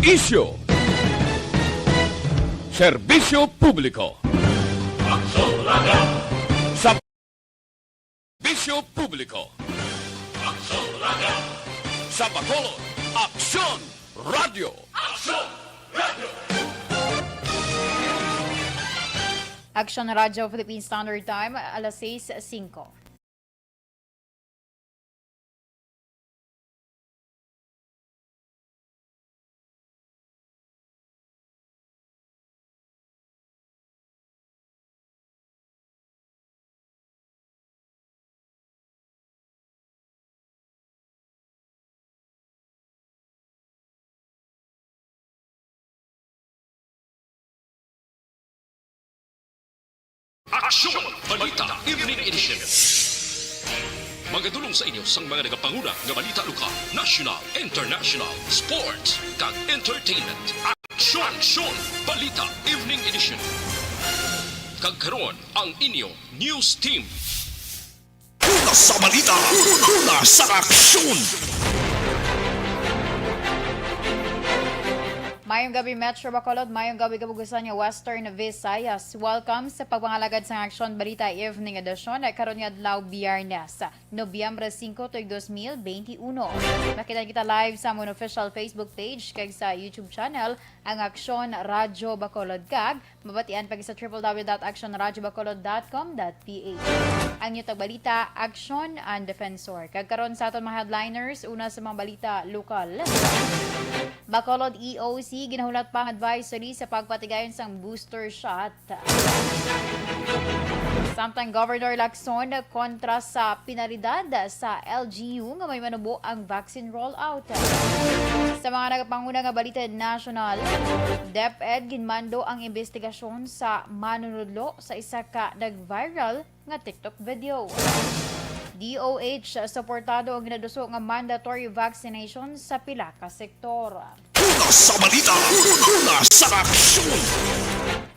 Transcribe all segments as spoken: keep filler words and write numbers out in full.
Isyu. Serbisyo publiko. Aksyon Radio. Sa Serbisyo publiko. Aksyon Radio. Sa Bacolod, Aksyon Radio. Aksyon Radio. Aksyon Radio Philippine Standard Time, alas sais singko. Aksyon Balita Evening Edition. Magadulong sa inyo sang mga nagapanguna nga balita lokal, national, international, sports, kag entertainment. Aksyon, Aksyon Balita Evening Edition. Kag karon ang inyo news team. Una sa balita, una sa aksyon. Mayong gabi, Metro Bacolod. Mayong gabi, kabugusan nga Western Visayas. Welcome sa pagpangalagad sang Aksyon Balita Evening Edition, karon nga adlaw, Biyernes, Nobyembre singko, tuig dos mil benti uno. Makita kita live sa amon official Facebook page kag sa YouTube channel, ang Aksyon Radyo Bacolod, kag mabatian pa sa triple W dot aksyon radyo bacolod dot com dot P H. Ang inyo tagbalita, Aksyon and Defensor. Kag karon sa aton mga headliners, una sa mga balita lokal. Bacolod E O C ginahulat pa ang advisory sa pagpatigayon sang booster shot. Samtang Governor Lacson kontra sa penalidad sa L G U nga may manubo ang vaccine rollout. Sa mga nagapanguna nga balita nasyonal, DepEd ginmando ang investigasyon sa manunudlo sa isa ka nag-viral nga TikTok video. D O H suportado ang ginaduso nga mandatory vaccination sa pila ka sektor. Una sa balita, una sa aksyon.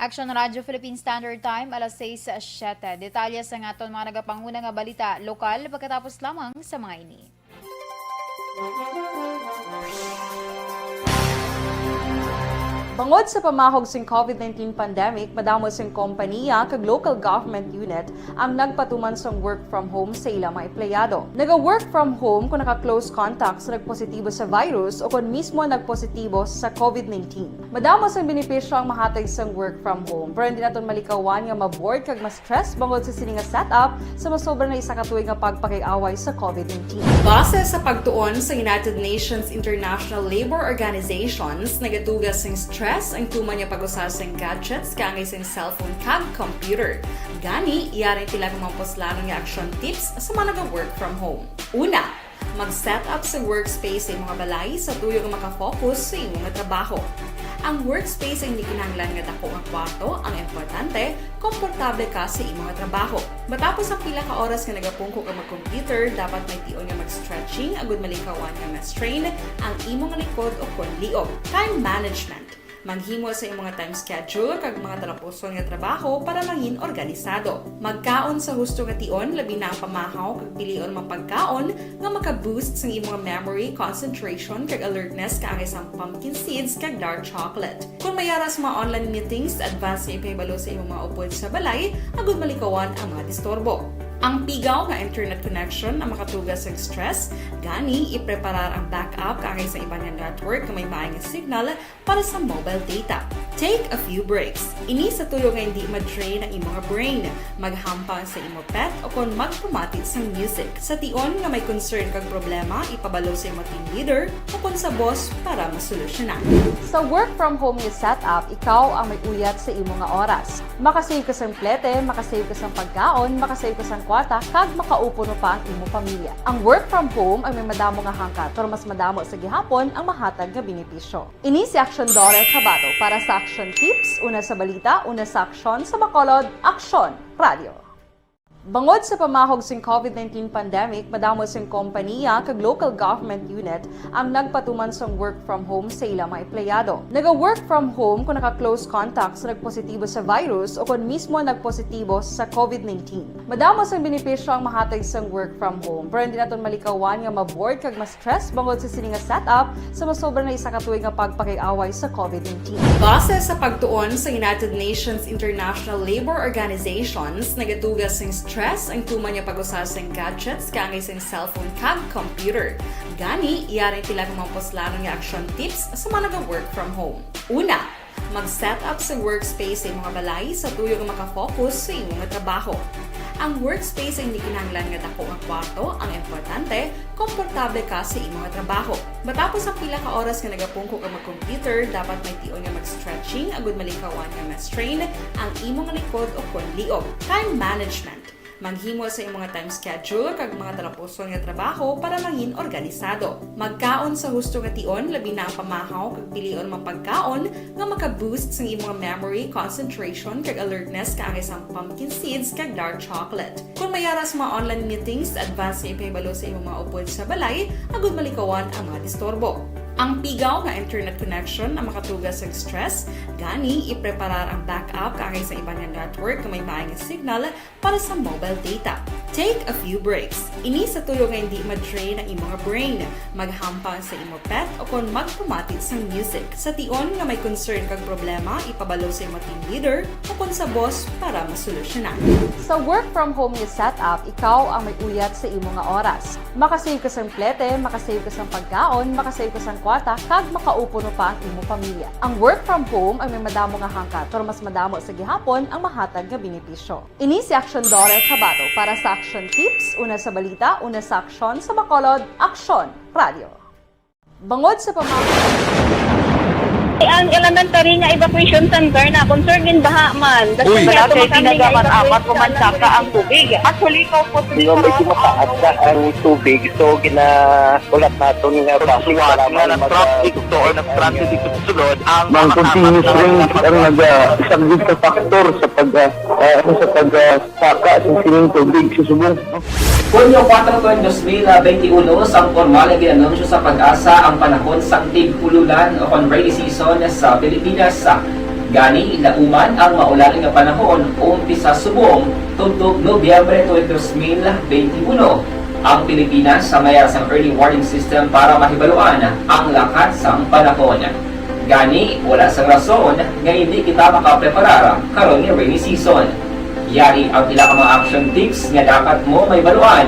Aksyon Radyo Philippine Standard Time, alas sais siyete. Detalye sa aton mga nagapanguna nga balita lokal pagkatapos lamang sa mga ini. Bangod sa pamahog sing COVID nineteen pandemic, madamo sing kompaniya kag local government unit ang nagpatuman sang work from home sa ilang mga empleyado. Naga-work from home kung naka-close contact sa nagpositibo sa virus o kon mismo nagpositibo sa COVID nineteen. Madamo sang benepisyo ang mahatag sang work from home, pero hindi naton malikawan nga ma-bored kag ma-stress bangod sa sini nga setup sa masobra na isa ka tuig nga pagpakig-away sa COVID nineteen. Base sa pagtuon sa United Nations International Labour Organizations, nagatuga sing stress ang tuman nga pag-usa sing gadgets kaangay sing cellphone kag computer. Gani, yari sila nga mga puslanon nga action tips sa mga naga-work from home. Una, mag-set up sa workspace sa imo nga balay sa tuyo nga makafocus sa imo nga trabaho. Ang workspace ay hindi kinahanglan nga dako nga kwarto, ang importante, komportable ka sa imo nga trabaho. Matapos ang pila ka oras nga nagapungko ka mag-computer, dapat may tion nga mag-stretching agud malikawan nga ma-strain ang imo nga likod o kon liog. Time management. Maghimo sa imo nga time schedule kag mga talapuson nga trabaho para mangin organisado. Magkaon sa husto nga tion, labi na ang pamahaw kag pilion mga pagkaon nga maka-boost sang imo nga memory, concentration, kag alertness kaangay sang pumpkin seeds kag dark chocolate. Kon may ara sa mga online meetings, advance nga ipahibalo sa imo mga upod sa balay agud malikawan ang mga disturbo. Ang pigaw nga internet connection ang makatuga sa stress, gani ipreparar ang backup kaangay sa iban nga network nga may maay nga signal para sa mobile data. Take a few breaks. Ini sa tuyo nga hindi ma-drain ang imo nga brain. Maghampang sa imo pet o kon magpamati sang music. Sa tion nga may concern kag problema, ipabalo sa imo team leader o kon sa boss para masolusyonan. Sa work from home nga setup, ikaw ang may uyat sa imo nga oras. Makasave ka sang plete, makasave ka sang pagkaon, makasave ka sang kwarta, kag makaupo pa ang imo pamilya. Ang work from home ay may madamo nga hangkat, pero mas madamo sa gihapon ang mahatag nga benepisyo. Ini si Aksyon Dore Cabato para sa Aksyon Tips, una sa balita, una sa aksyon, sa Bacolod, Aksyon Radio. Bangod sa pamahog sing COVID nineteen pandemic, madamo sing kompaniya kag local government unit ang nagpatuman sang work from home sa ilang mga empleyado. Naga-work from home kung naka-close contact sa nagpositibo sa virus o kon mismo nagpositibo sa COVID nineteen. Madamo sang benepisyo ang mahatag sang work from home, pero hindi naton malikawan nga ma-bored kag ma-stress bangod sa sini nga setup sa masobra na isa ka tuig nga pagpakig-away sa COVID nineteen. Base sa pagtuon sa United Nations International Labour Organizations, nagatuga sing stress ang tuman nga pag-usa sing gadgets kaangay sing cellphone kag computer. Gani, yari ang pila ka mga puslanon nga action tips sa mga naga-work from home. Una, mag-set up sa workspace sa imong balay sa tuyo nga makafocus sa imong trabaho. Ang workspace ay hindi kinahanglan nga dako nga kwarto, ang importante, komportable ka sa imong trabaho. Matapos ang pila ka oras nga nagapungko ka mag-computer, dapat may tion nga mag-stretching agud malikawan nga ma-strain ang imong likod o kon liog. Time management. Maghimo sa imong mga time schedule kag mga talapuson nga trabaho para mangin organisado. Magkaon sa husto nga tion, labi na ang pamahaw kag pilion mga pagkaon nga maka-boost sang imong memory, concentration, kag alertness kaangay sang pumpkin seeds kag dark chocolate. Kung may ara sa mga online meetings, advance nga ipahibalo sa imong mga upod sa balay agud malikawan ang mga disturbo. Ang pigaw nga internet connection ang makatuga sa stress, gani ipreparar ang backup kaangay sa iban nga network nga may maay nga signal para sa mobile data. Take a few breaks. Ini sa tuyo nga hindi ma-drain ang imong brain. Maghampang sa imo pet o kon magpamati sang music. Sa tion nga may concern kag problema, ipabalo sa imo team leader o kon sa boss para masolusyonan. Sa work from home nga setup, ikaw ang may uyat sa imo nga oras. Makasave ka sang plete, makasave ka sang pagkaon, makasave ka sang kwarta, kag makaupo pa ang imo pamilya. Ang work from home ay may madamo nga hangkat, pero mas madamo sa gihapon ang mahatag nga benepisyo. Ini si Aksyon Dorel Trabato para sa Aksyon Tips, una sa balita, una sa aksyon, sa Bacolod, Aksyon Radio. Bangod sa pamahog. Ang elementary nga evacuation center na concern din baha man. Uy, Kasi wala kay tinaga man apat ko man saka ang tubig. Actually, ikaw po, di ba, medyo mataas na ang tubig, so ginahulat naton nga basi para nga mag- nag-traffic to or nag-transit dito sa sulod ang mga continuous rain ang nag-, ah, isang good factor sa pag, ah, ah, sa pag, ah, saka sa sining tubig sa subong. Hunyo kuwatro, dos mil benti uno, sang pormal nga gin-anunsyo sa PAGASA ang panahon sang tig-ululan o kon rainy season sa Pilipinas. Gani, lauman ang maulan nga panahon umpisa subong tubtob Nobyembre twenty, dos mil benti uno. Ang Pilipinas sa mayar sang early warning system para mahibaluan ang lakat sang panahon. Gani, wala sang rason nga hindi kita makapreparar karon nga rainy season. Yari ang pila ka mga action tips nga dapat mo mahibaluan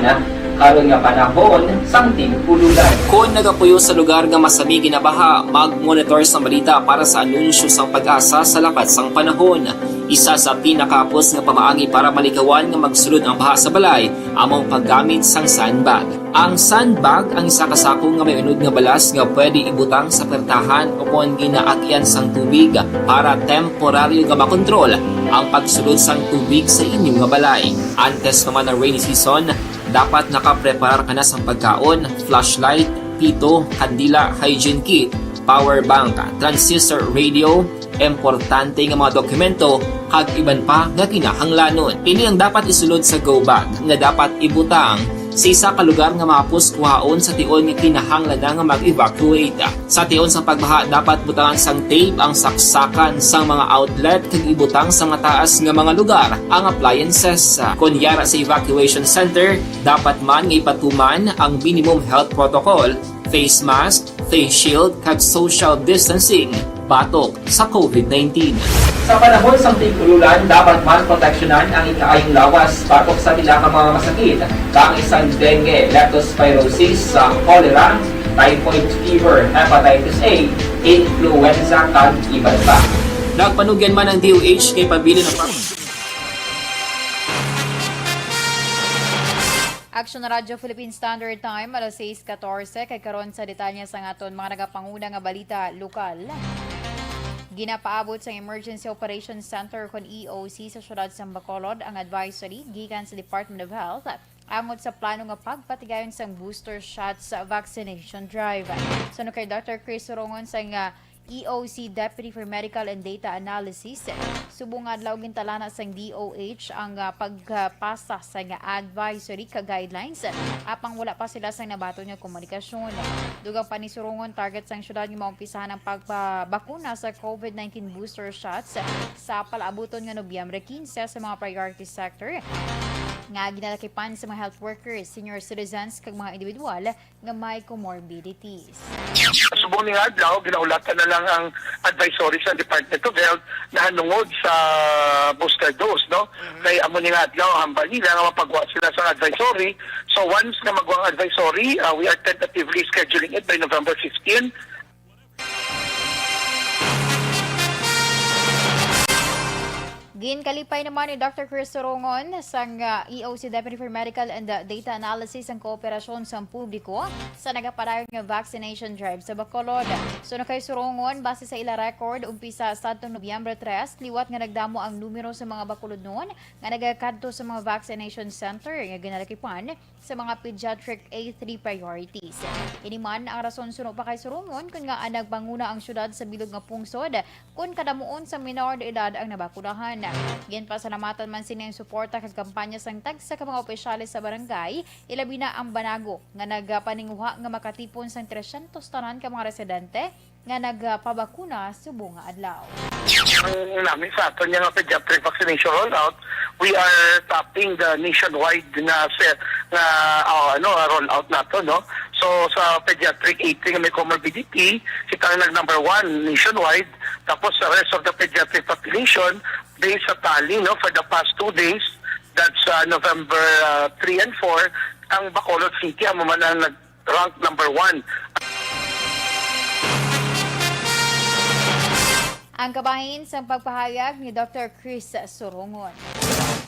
karon nga panahon sang tig-ululan. Kon nagapuyo sa lugar nga masami ginabaha, mag-monitor sa balita para sa anunsyo sang PAGASA sa lakat sang panahon. Isa sa pinakahapos nga pamaagi para malikawan nga magsulod ang baha sa balay amo ang paggamit sang sandbag. Ang sandbag ang isa ka sako nga may unod nga balas nga pwede ibutang sa pertahan o kon ginaagian sang tubig para temporaryo nga makontrol ang pagsulod sang tubig sa inyo nga balay. Antes pa man ang rainy season, dapat nakapreparar ka na sang pagkaon, flashlight, pito, kandila, hygiene kit, power bank, transistor radio, importante nga mga dokumento, kag iban pa nga kinahanglanon. Ini ang dapat isulod sa go bag nga dapat ibutang sa isa ka lugar nga mahapos kuhaon sa tion nga kinahanglan na nga mag-evacuate. Sa tion sa pagbaha, dapat butangan sang tape ang saksakan sang mga outlet kag ibutang sa mataas nga mga lugar ang appliances. Kon yara sa evacuation center, dapat man nga ipatuman ang minimum health protocol, face mask, face shield, kag social distancing batok sa COVID nineteen. Sa panahon sang tig-ululan, dapat man proteksyonan ang ikaayong lawas batok sa pila ka mga masakit, kaangay sang dengue, leptospirosis, sa cholera, typhoid fever, hepatitis A, influenza, kag iban pa. Nagpanugyan man ang D O H kay pabilin ang Aksyon Radyo Philippine Standard Time, alas sais katorse, kay karon sa detalye sang aton mga nagapanguna nga balita lokal. Ginapaabot sang Emergency Operations Center kon E O C sa siyudad sang Bacolod ang advisory gikan sa Department of Health angot sa plano nga pagpatigayon sang booster shots sa vaccination drive. Suno kay Doctor Chris Rongon sang, ah, E O C Deputy for Medical and Data Analysis. Subong nga adlaw, gintalana sang D O H ang, ah, pagpasa sa nga advisory ka guidelines, apang wala pa sila sang nabaton nga komunikasyon. Dugang pa ni Surongon, target sang syudad nga maumpisahan ang pagpabakuna sa COVID nineteen booster shots sa palaabuton nga Nobyembre quince sa mga priority sector nga ginalakipan sa mga health workers, senior citizens, kag mga individual nga may comorbidities. Subong ni nga adlaw, ginahulatan na lang ang advisory sa Department of Health nahanungod sa booster dose, no? Mhm. Kay amo ni nga adlaw, hambal nila nga mapagwa sila sa advisory. So, once nga magwa ang advisory, uh, we are tentatively scheduling it by November fifteen. Ginkalipay naman ni Doctor Chris Surongon sang, ah, E O C Deputy for Medical and, ah, Data Analysis ang kooperasyon sa publiko sa nagapadayon nga vaccination drive sa Bacolod. Suno kay Surongon, base sa ila record, umpisa sadtong Nobyembre tres, liwat nga nagdamo ang numero sa mga Bacolodnon nga nagakadto sa mga vaccination center nga ginalakipan sa mga pediatric A three priorities. Ini man ang rason, suno pa kay Surongon, kon ngaa nagpanguna ang syudad sa bilog nga pungsod kon kadamuon sa minor de edad ang nabakunahan. Ginpasalamatan man sini ang suporta kag kampanya sang tagsa ka mga opisyales sa barangay, ilabi na ang Banago, nga nagapaninguha nga makatipon sang tresyentos tanan ka mga residente nga nagapabakuna subong nga adlaw. Ang nami sa aton nga pediatric vaccination rollout, we are tapping the nationwide nga se-, nga, ah, ano, rollout nato, no? So, sa pediatric eighteen nga may comorbidity, kita ang nag number one nationwide. Tapos, sa rest of the pediatric population, based sa tally, no, for the past two days, that's, uh, November, uh, three and four, ang Bacolod City amo man ang nag-rank number one. Ang kabahin sang pagpahayag ni Doctor Chris Surongon.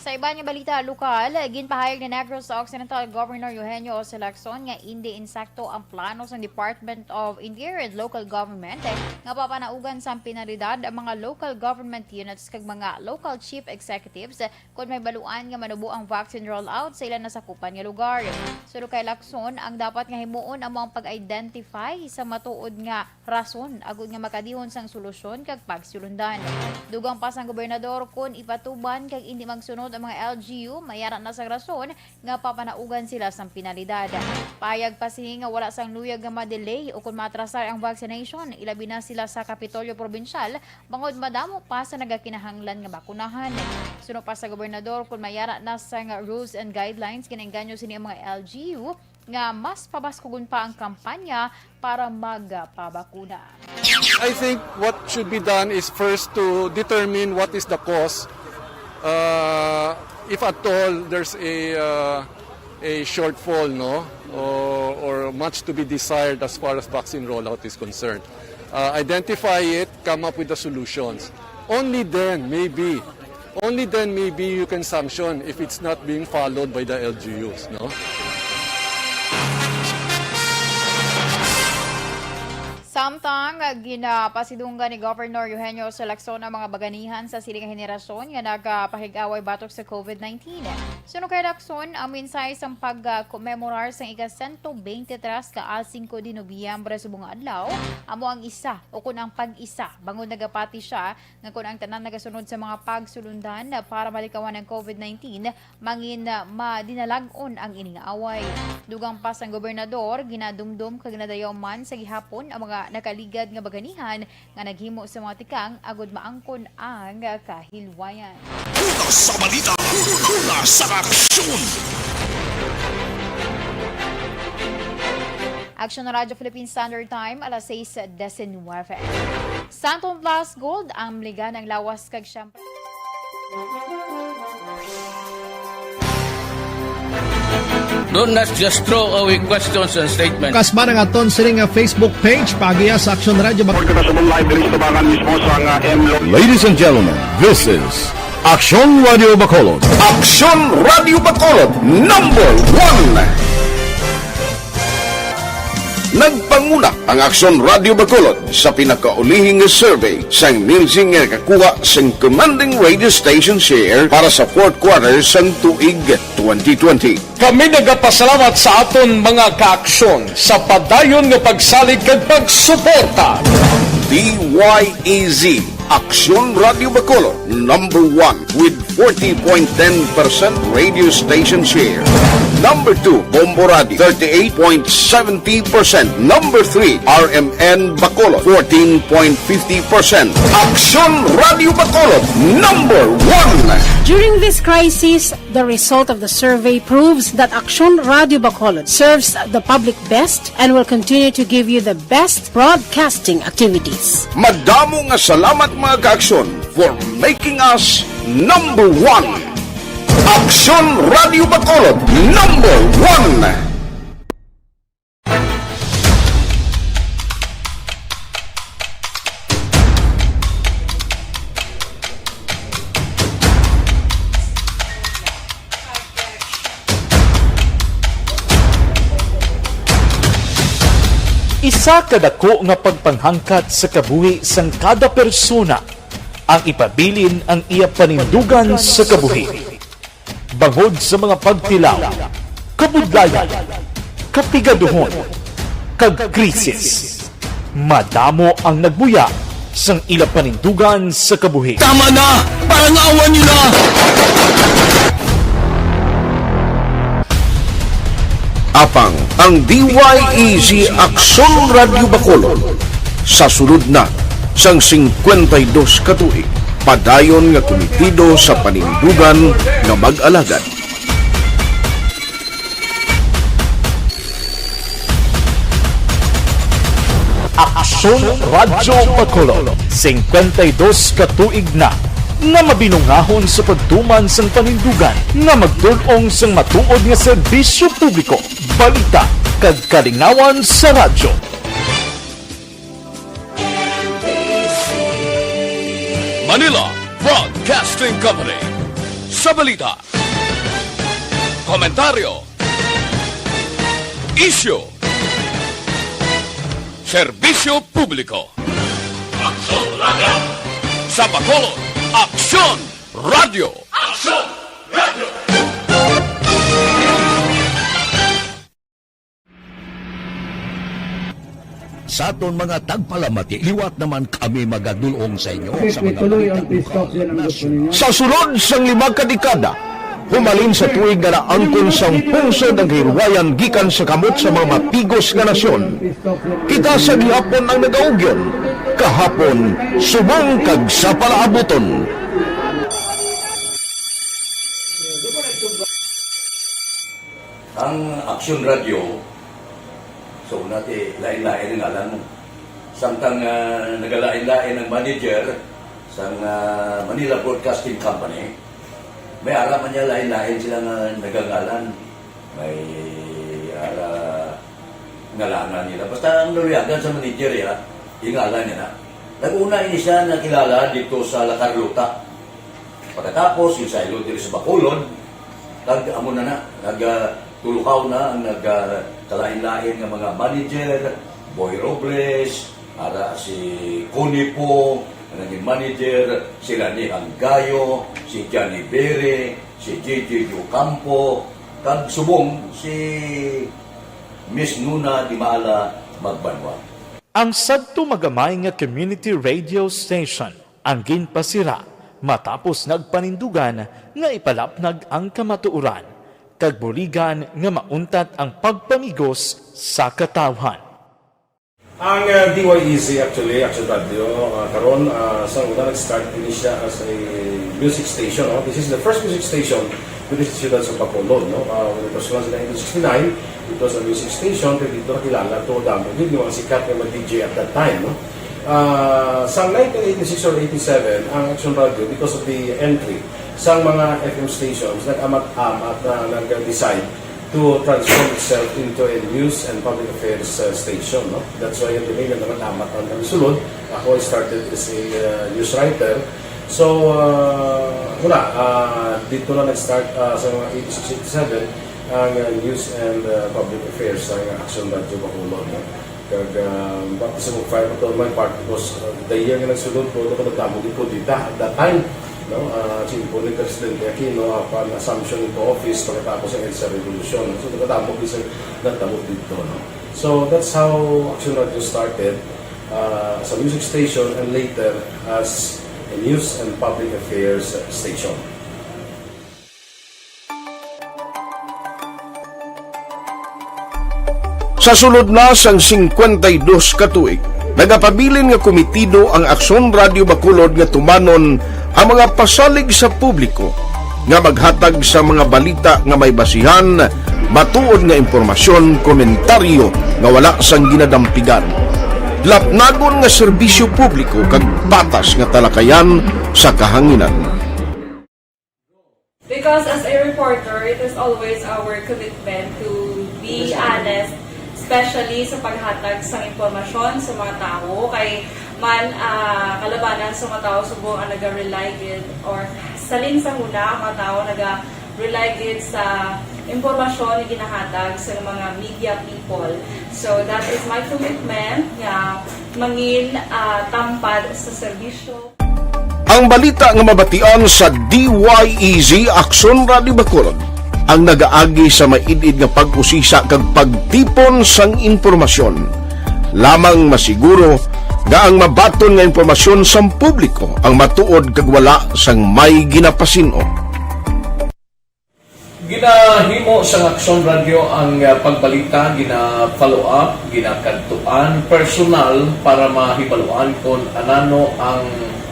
Sa iban nga balita lokal, ginpahayag ni Negros Occidental Governor Eugenio Osilacson nga indi insakto ang plano sang Department of Interior and Local Government nga papanaugan sang penalidad ang mga local government units kag mga local chief executives kon may baluan nga manubo ang vaccine rollout sa ila nasakupan nga lugar. Suno kay Lacson, ang dapat nga himuon amo ang pag-identify sa matuod nga rason agod nga makadihon sang solusyon kag pagsulundan. Dugang pa sang gobernador, kon ipatuban kag indi magsunod ang mga L G U, may ara na sang rason nga papanaugan sila sang penalidad. Pahayag pa sini nga wala sang luyag nga ma-delay o kon maatrasar ang vaccination, ilabi na sila sa Kapitolyo Probinsyal, bangod madamo pa sa nagakinahanglan nga bakunahan. Suno pa sa gobernador, kon may ara na sang rules and guidelines, ginaengganyo sini ang mga L G U nga mas pabaskugon pa ang kampanya para magpabakuna. I think what should be done is first to determine what is the cause, uh, if at all there's a, uh, a shortfall, no, or, or much to be desired as far as vaccine rollout is concerned. Uh, identify it, come up with the solutions. Only then, maybe, only then maybe you can sanction if it's not being followed by the L G Us, no? Samtang ginapasidunggan ni Governor Eugenio Osilacson ang mga baganihan sa siling henerasyon nga nagapakig-away batok sa COVID nineteen. Suno kay Lacson, ang mensahe sang pag-komemorar sang ika-sento beintitres ka Cinco de Nobyembre subong nga adlaw amo ang isa, o kon ang pag-isa, bangod nagapati sia nga kon ang tanan nagasunod sa mga pagsulundan para malikawan ang COVID nineteen, mangin, ah, madinalag-on ang ini nga away. Dugang pa sang gobernador, ginadumdom kag ginadayaw man sa gihapon ang mga nakaligad nga baganihan nga naghimo sa mga tikang agod maangkon ang kahilwayan. Una sa balita, una sa aksyon. Aksyon Radyo Philippine Standard Time, alas sais disinwebe. Santon Plus Gold, ang liga ng lawas kag siyempre. Don't not just throw away questions and statements. Kasba ang aton sini nga Facebook page, paagiha sa Aksyon Radyo Bac- Report kita subong live diri sa tubangan mismo sa nga M Lo- Ladies and gentlemen, this is Aksyon Radio Bacolod. Aksyon Radio Bacolod, number one. Nagpanguna ang Aksyon Radyo Bacolod sa pinakaulihing nga survey sang Nielsen nga nakakuha sang commanding radio station share para sa fourth quarter sang tuig twenty twenty. Kami nagapasalamat sa aton mga kaaksyon sa padayon nga pagsalig kag pagsuporta. D Y E Z, Aksyon Radyo Bacolod, number one with forty point ten percent radio station share. Number two, Bombo Radio, thirty-eight point seventy percent. Number three, R M N Bacolod, fourteen point fifty percent. Aksyon Radyo Bacolod, number one. During this crisis, the result of the survey proves that Aksyon Radyo Bacolod serves the public best and will continue to give you the best broadcasting activities. Madamo nga salamat, mga kaaksyon, for making us number one. Aksyon Radyo Bacolod, number one. Isa ka dako nga pagpanghangkat sa kabuhi sang kada persona ang ipabilin ang iya panindugan sa kabuhi. Bangod sa mga pagtilaw, kabudlayan, kapigaduhon, kag krisis, madamo ang nagbuya sang ila panindugan sa kabuhi. Tama na! Parangawan niyo na! Apang ang D Y E Z Aksyon Radyo Bacolod sa sulod na sang singkwenta'y dos ka tuig, padayon nga kumitido sa panindugan nga mag-alagad. Aksyon Radyo Bacolod, singkwenta'y dos ka tuig na nga mabinungahon sa pagtuman sang panindugan nga magdul-ong sang matuod nga serbisyo publiko, balita, kag kalingawan sa radyo. Manila Broadcasting Company. Sa balita, komentaryo, isyu, serbisyo publiko. Aksyon Radyo. Sa Bacolod, Aksyon Radyo. Aksyon Radyo. Sa aton mga tagpalamati, liwat naman kami magadul-ong sa inyo sa mga balita lokal, nasyonal. Sa sulod sang lima ka dekada, humalin sa tuig nga naangkon sang pungsod ang kahilwayan gikan sa kamot sa mga mapigos nga nasyon. Kita sa gihapon ang nagaugyon, kahapon, subong kag sa palaabuton. Ang Aksyon Radyo, so, una ti, lain-lain ang ngalan mo. Samtang, ah, nagalain-lain ang manager sang, ah, Manila Broadcasting Company, may ara man niya lain-lain sila nga nagangalan. May ara ngalanan nila. Basta ang naluyagan sa manager, ya, yung ngalan niya na. Nag-una ini siya nakilala dito sa La Carlota. Pagkatapos, yung saylo diri sa Bacolod, kag amo na na, nag, ah, tulukaw na ang nag, ah, kalain-lain nga mga manager, Boy Robles, ara si Connie Po, ang naging manager, si Rani Anggayo, si Johnny Bere, si J J Ocampo, kag subong si Miss Nuna Dimala Magbanwa. Ang sadto magamay nga community radio station ang ginpasira matapos nagpanindugan nga ipalapnag ang kamatuoran, kag buligan nga mauntat ang pagpamigos sa katawhan. Ang, ah, D Y E Z, actually, Action Radio, ah, karon, ah, sa una nag-start ini siya as a music station, no? This is the first music station within the siyudad sa Bacolod, no? Ah, when it was launched in nineteen sixty-nine, it was a music station, kay dito nakilala to, damo gyud yung mga sikat nga mga D J at that time, no? Ah, sa nineteen eighty-six or eighty-seven, ang Action Radio, because of the entry sa mga F M stations, nag-amat-amat na nag-decide to transform itself into a news and public affairs, uh, station, no? That's why the name naman Amat ang Kamisulod. Ako, I started as a, uh, news writer. So, uh, wala, uh, dito na nag-start, uh, sa mga eighty-six, eighty-seven. Ang, uh, News and, uh, Public Affairs sang Action Radio Bacolod, no? Kag, uh, baptism of fire pa to my part because, uh, the year nga nagsulod ko, ako nagdamo gid ko dita at that time, no? Uh, tiempo ni Presidente Aquino, upon assumption into office, pagkatapos ng EDSA Revolution. So, nagdamo gid sa nagdamo dito, no? So, that's how Action Radio started, uh, as a music station and later as a news and public affairs station. Sa sulod na sang singkwenta y dos ka tuig, nagapabilin nga komitido ang Aksyon Radio Bacolod nga tumanon ang mga pasalig sa publiko nga maghatag sa mga balita nga may basihan, matuod nga impormasyon, komentaryo nga wala sang ginadampigan, lapnagon nga serbisyo publiko kag patas nga talakayan sa kahanginan. Because as a reporter, it is always our commitment to be honest, especially sa paghatag sang impormasyon sa mga tawo. Kay man, ah, kalabanan sa mga tawo subong ang naga-rely gid or salin sa huna ang mga tawo naga-rely gid sa impormasyon nga ginahatag sa mga media people. So that is my commitment nga mangin, ah, tampad sa serbisyo. Ang balita nga mabatian sa D Y E Z Aksyon Radio Bacolod ang nagaagi sa maid-id nga pag-usisa kag pagtipon sang impormasyon. Lamang masiguro nga ang mabaton nga impormasyon sang publiko ang matuod kag wala sang may ginapasin-o. Ginahimo sang Aksyon Radio ang, ah, pagbalita, gina-follow up, ginakadtuan personal para mahibaluan kon anano ang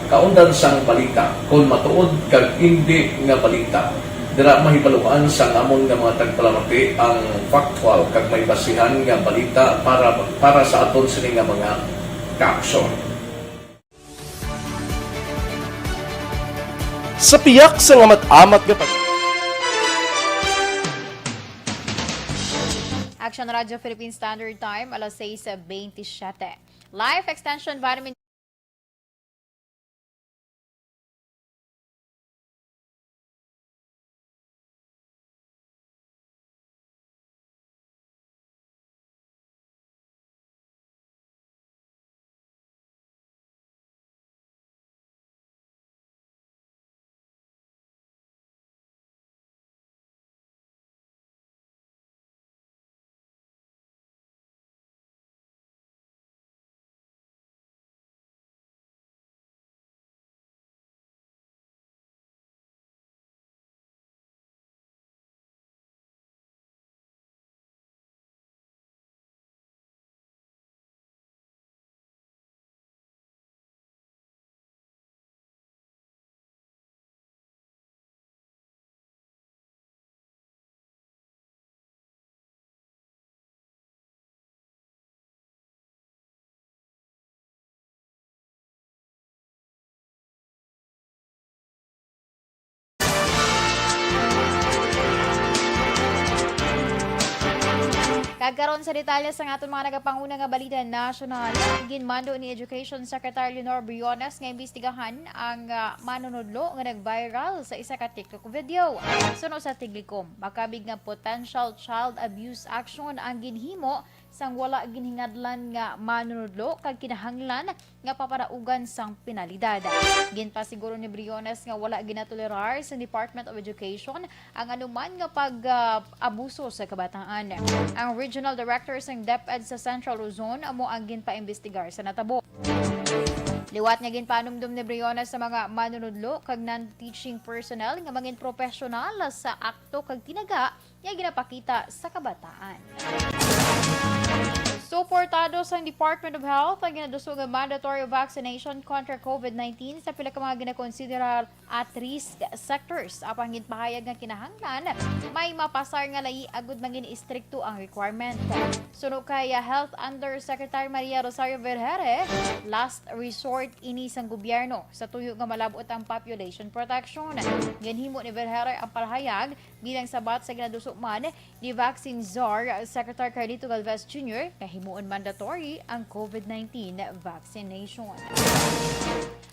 kaundan sang balita, kon matuod kag indi nga balita. Dira mahibaluan sang amon nga mga tagpalamati ang factual kag may basihan nga balita para, para sa aton sini nga mga kaaksyon. Sa pihak sang amat-amat nga pag- Action Radio Philippine Standard Time, alas sais bentisiete. Life Extension Vitamin Kag karon sa detalye sang aton mga nagapanguna nga balita nasyonal, ginmando ni Education Secretary Leonor Briones nga imbestigahan ang, ah, manunudlo nga nag-viral sa isa ka TikTok video. Suno sa Tiglikom, makabig nga potential child abuse action ang ginhimo sang wala ginhingadlan nga manunudlo kag kinahanglan nga papadaugan sang penalidad. Ginpasiguro ni Briones nga wala ginatolerar sa Department of Education ang anuman nga pag, ah, abuso sa kabataan. Ang Regional Director sang DepEd sa Central Luzon amo ang ginpaimbestigar sa natabo. Liwat nga ginpanumdom ni Briones sa mga manunudlo kag non-teaching personnel nga mangin professional sa akto kag tinaga nga ginapakita sa kabataan. Suportado sang Department of Health ang ginaduso nga mandatory vaccination kontra COVID nineteen sa pila ka mga ginakonsiderar at risk sectors. Apang ginpahayag nga kinahanglan may mapasar nga lai agud mangin istrikto ang requirement. Suno kay, ah, Health Undersecretary Maria Rosario Vergeire, last resort ini sang gobyerno sa tuyo nga malab-ot ang population protection. Ginhimo ni Vergeire ang palahayag bilang sabat sa ginaduso man ni Vaccine Czar Secretary Carlito Galvez Junior nga Muon mandatory ang COVID nineteen vaccination.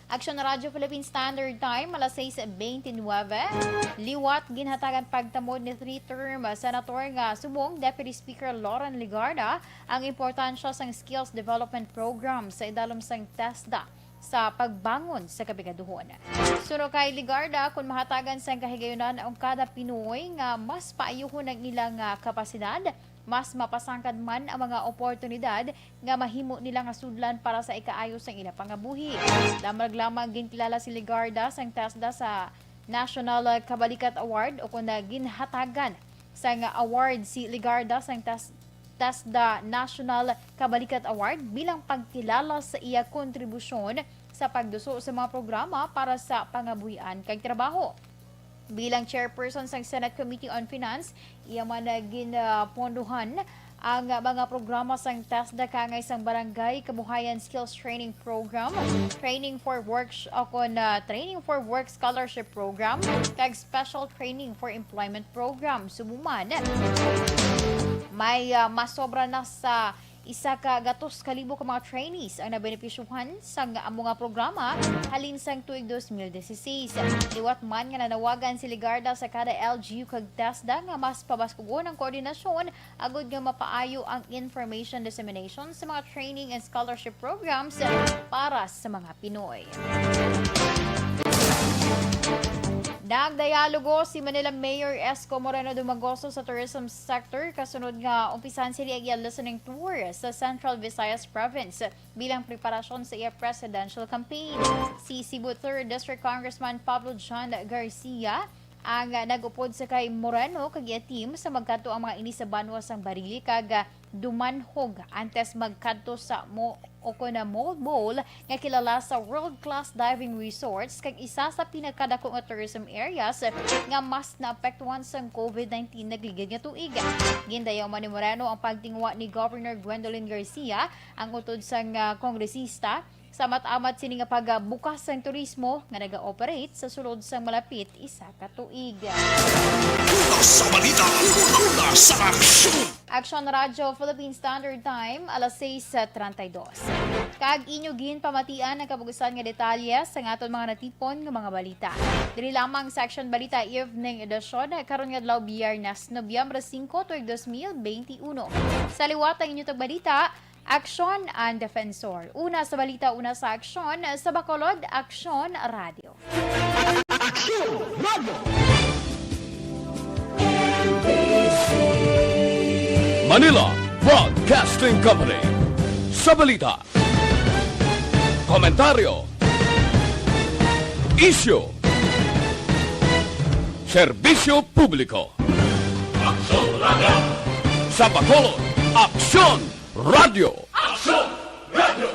Aksyon Radyo Philippine Standard Time, alas sais beintinuebe. Liwat ginhatagan pagtamod ni three-term senator nga subong Deputy Speaker Loren Legarda ang importansya sang skills development program sa idalom sang TESDA sa pagbangon sa kapigaduhon. Suno kay Legarda, kung mahatagan sang kahigayunan ang kada Pinoy nga mas paayuhon ang ilang, ah, kapasidad, mas mapasangkad man ang mga oportunidad nga mahimo nila nga sudlan para sa ikaayo sang ila pangabuhi. Damlag lamang ginkilala si Legarda sang TESDA sa National Kabalikat Award, o kon na ginhatagan sang award si Legarda sang TES-, TESDA National Kabalikat Award bilang pagkilala sa iya kontribusyon sa pagduso sa mga programa para sa pangabuhian kag trabaho. Bilang chairperson sang Senate Committee on Finance, iya man, ah, ginpondohan ang mga programa sang TESDA kaangay sang Barangay Kabuhayan Skills Training Program, Training for Work, o kon, ah, Training for Work Scholarship Program, kag Special Training for Employment Program. Subong man, may, ah, masobra na sa isa ka gatos ka libo ka mga trainees ang nabenepisyuhan sang amo nga programa halin sang tuig dos mil dieciséis. Liwat man nga nanawagan si Legarda sa kada L G U kag TESDA nga mas pabaskugon ang koordinasyon agud nga mapaayo ang information dissemination sa mga training and scholarship programs para sa mga Pinoy. Nagdialogo si Manila Mayor Isko Moreno Dumagoso sa tourism sector kasunod nga umpisan sini ang iya listening tour sa Central Visayas Province bilang preparasyon sa iya presidential campaign. Si Cebu Third District Congressman Pablo John Garcia ang, ah, nag-upod sa kay Moreno kag iya team sa magkadto ang mga ini sa banwa sang Barili kag, ah, Dumanjug antes magkadto sa mo o kon na Mold Bowl nga kilala sa world-class diving resorts kag isa sa pinakadako nga tourism areas nga mas naapektuhan sang COVID nineteen nagligid nga tuig. Gindayaw man ni Moreno ang pagtinguha ni Governor Gwendolyn Garcia, ang utod sang, ah, kongresista, sa amat-amat sini nga pagbukas sang turismo nga naga-operate sa sulod sang malapit isa ka tuig. Una sa balita, una sa aksyon. Aksyon Radyo Philippine Standard Time, alas sais treinta y dos. Kag inyo ginpamatian ang kabug-usan nga detalye sa aton mga natipon nga mga balita. Diri lamang sa Aksyon Balita Evening Edition, karon nga adlaw, Biyernes, Nobyembre singko, tuig dos mil beinti uno. Sa liwat ang inyo tagbalita, Aksyon ang Defensor. Una sa balita, una sa aksyon, sa Bacolod, Aksyon Radyo. Aksyon Radyo. Manila Broadcasting Company. Sa balita, komentaryo, isyu, serbisyo publiko. Aksyon Radyo. Sa Bacolod, Aksyon Radyo. Aksyon Radyo.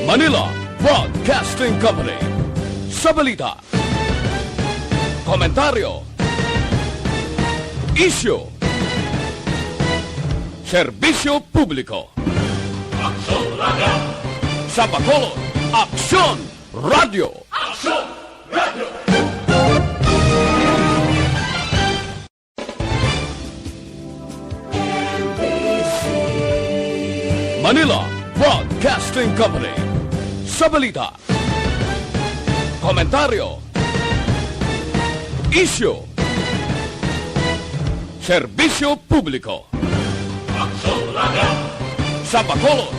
Manila Broadcasting Company. Sa balita, komentaryo, isyu, serbisyo publiko. Aksyon Radyo. Sa Bacolod, Aksyon Radyo. Aksyon Radyo. Manila Broadcasting Company. Sa balita, komentaryo, isyu, serbisyo publiko. Aksyon Radyo. Sa Bacolod,